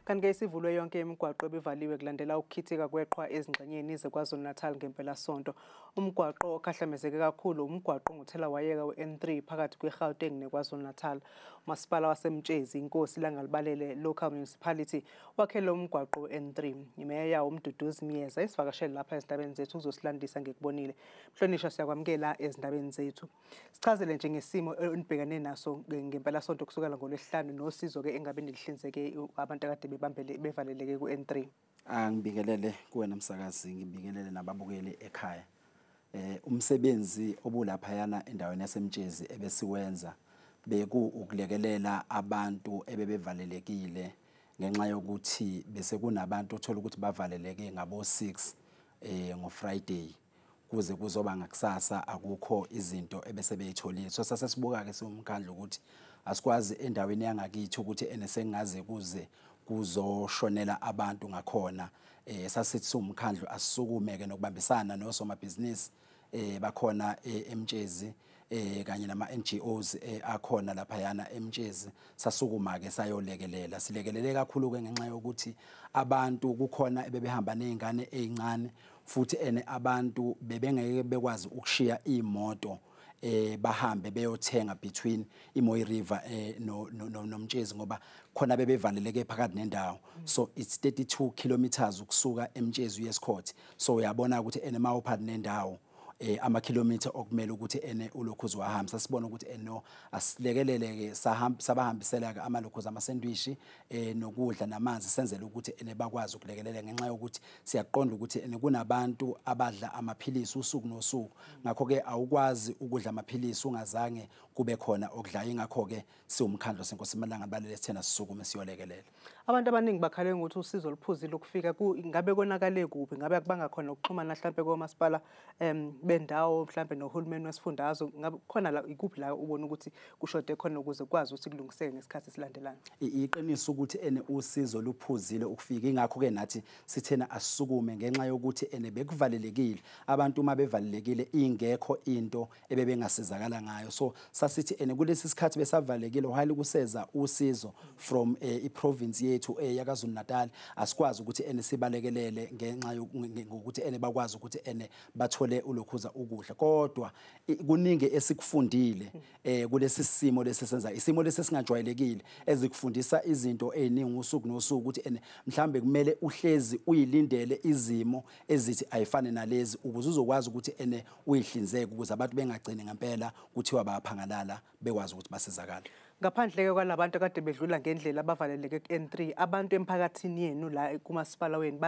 Kanti-ke isivulwe yonke imigwaqo ebivaliwe kulandela ukukhithika kweqhwa ezingxenyeni zeKwaZulu-Natal ngempelasonto. Umgwaqo okhahlamezeke kakhulu umgwaqo onguthelawayeka we-N3 phakathi kweGauteng neKwaZulu-Natal. Umasipala waseMtshezi, Inkosi Langalibalele Local Municipality, wakhele umgwaqo we-N3. Imeya yawo uMduduzi Myeza isivakashele lapha ezindabeni zethu uzosilandisa ngekubonile. Mhlonishwa, siyakwamukela ezindabeni zethu. Sichazele nje ngesimo enibhekane naso ngempelasonto kusukela ngoLwesihlanu nosizo-ke engabe nilihlinzeke abantu akade bebambele bevaleleke ku-N3. Angibingelele kuwena msakazi, ngibingelele nababukeli ekhaya. Umsebenzi obulaphayana endaweni yaseMtshezi ebesiwenza beku ukulekelela abantu ebebevalelekile ngenxa yokuthi bese kunabantu othola ukuthi bavaleleke ngabo 6 ngoFriday kuze kuzoba ngakusasa akukho izinto ebese beyitholile. So sasesibuka ke siwumkhandlu ukuthi asikwazi endaweni yangakithi ukuthi enesengaze kuze kuzoshonela abantu ngakhona. Sasithi siwumkhandlu asisukume ke nokubambisana nosomabhizinisi bakhona eMtshezi kanye nama NGOs akhona lapha yana eMtshezi. Sasukuma ke sayolekelela, silekelele kakhulu ke ngenxa yokuthi abantu kukhona ebebehamba nezingane ezincane futhi ene abantu bebengeke bekwazi ukushiya imoto bahambe beyothenga between iMoy River no noMtshezi ngoba khona bebevaleleke phakathi nendawo. So it's 32 kilometers ukusuka eMtshezi uye eScott. So uyabona ukuthi ene mawuphakathi nendawo amakhilomitha okumele ukuthi ene ulokhuzi wahamba. Sasibona ukuthi eno asilekelele ke sahamba sabahambisela ke amalokhuzi ama-sandwich nokudla namanzi, senzele ukuthi ene bakwazi ukulekelela ngenxa yokuthi siyaqonda ukuthi ene kunabantu abadla amaphilisi usuku nosuku. Ngakho ke awukwazi ukudla amaphilisi ungazange kube khona okudlayo. Ingakho ke siwumkhandlu waseNkosi Langalibalele sithena sisukume siyolekelela. Abantu abaningi bakhale ngokuthi usizo oluphuzile ukufika ngabe konakale kuphi, ngabe akubanga khona ukuxhumana mhlambe komasipala bendawo mhlambe nohulumeni wesifundazwe, ngabe khona la ikuphi la ubona ukuthi kushode khona ukuze kwazi ukuthi kulungiseke ngesikhathi esilandelayo? Iqiniso ukuthi ene usizo luphuzile ukufika, ingakho ke nathi sithena asisukume ngenxa yokuthi ene bekuvalelekile abantu. Uma bevalelekile ingekho into ebebengasizakala ngayo. So sasithi ene kulesi sikhathi besavalekile while kuseza usizo from iprovince yethu yaKwaZulu Natal, asikwazi ukuthi ene sibalekelele ngenxa ngokuthi ene bakwazi ukuthi ene bathole ulokhuza ukudla. Kodwa kuningi esikufundile kulesi simo lesisenza, isimo lesi singajwayelekile ezikufundisa izinto eziningi usuku nosuku ukuthi ene mhlambe kumele uhlezi uyilindele izimo ezithi ayifane nalezi ukuze uzokwazi ukuthi ene uyihlinzeke ukuze abantu bengagcini ngempela kuthiwa bayaphangalala bekwazi ukuthi basizakale. Ngaphandle kwalabantu akade bedlula ngendlela abavaleleke ku-N3, abantu emphakathini yenu la kumasipala wenu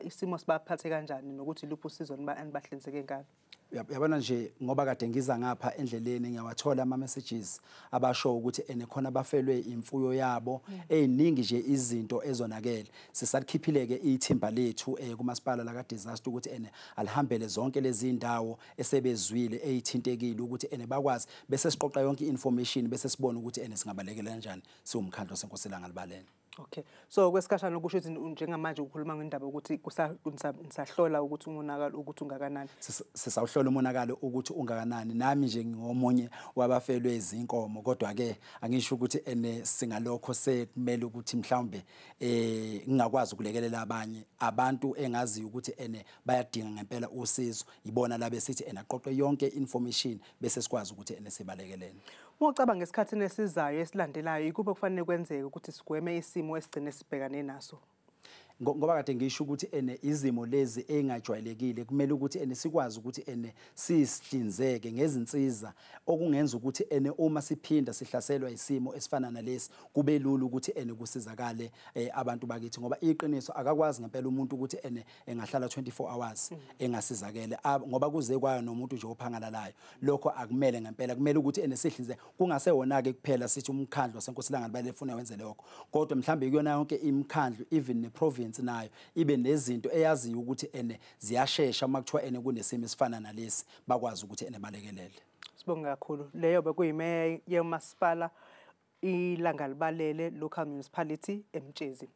isimo sibaphathe kanjani nokuthi luphi usizo nibahlinzeke ngalo? Yabona nje ngoba kade ngiza ngapha endleleni ngiyawathola ama messages abasho ukuthi ene khona bafelwe imfuyo yabo eziningi nje izinto ezonakele. Sisalikhiphile ke ithimba lethu kumasipala la ka disaster ukuthi ene alihambele zonke lezi ndawo esebezwile ezithintekile ukuthi ene bakwazi bese siqoqa yonke information bese sibona ukuthi ene singabalekela kanjani siwumkhandlu waseNkosi Langalibalele. Okay, so kwesikhashana okusho ukuthi njengamanje ukhuluma ngendaba ukuthi nisahlola ukuthi umonakalo ukuthi ungakanani. Sisawuhlola umonakalo ukuthi ungakanani. Nami nje ngingomunye wabafelwe izinkomo, kodwa ke angisho ukuthi ene singalokho sekumele ukuthi mhlawumbe ngingakwazi ukulekelela abanye abantu engaziyo ukuthi ene bayadinga ngempela usizo. Ibona la besithi ene aqoqe yonke information bese sikwazi ukuthi ene sibalekelele. Uma ngesikhathi esizayo esilandelayo ikuphi kufanele kwenzeke ukuthi sigweme isimo esigcine sibhekane naso? Ngoba kade ngisho ukuthi ene izimo lezi engajwayelekile kumele ukuthi ene sikwazi ukuthi ene sisihlinzeke ngezinsiza okungenza ukuthi ene uma siphinda sihlaselwa isimo esifana nalesi kube lula ukuthi ene kusizakale abantu bakithi. Ngoba iqiniso akakwazi ngempela umuntu ukuthi ene engahlala 24 hours engasizakele ngoba kuze kwayo nomuntu nje ophangalalayo. Lokho akumele ngempela, kumele ukuthi ene sihlinze kungasewona ke kuphela sithi umkhandlu waseNkosi Langalibalele ufuna wenze lokho, kodwa mhlambe kuyona yonke imikhandlu even neprovince nayo ibe nezinto eyaziyo ukuthi ene ziyashesha uma kuthiwa ene kunesimo esifana nalesi bakwazi ukuthi ene balekelele. Sibonga kakhulu. Leyo bekuyimeya yemasipala iLangalibalele Local Municipality eMtshezi.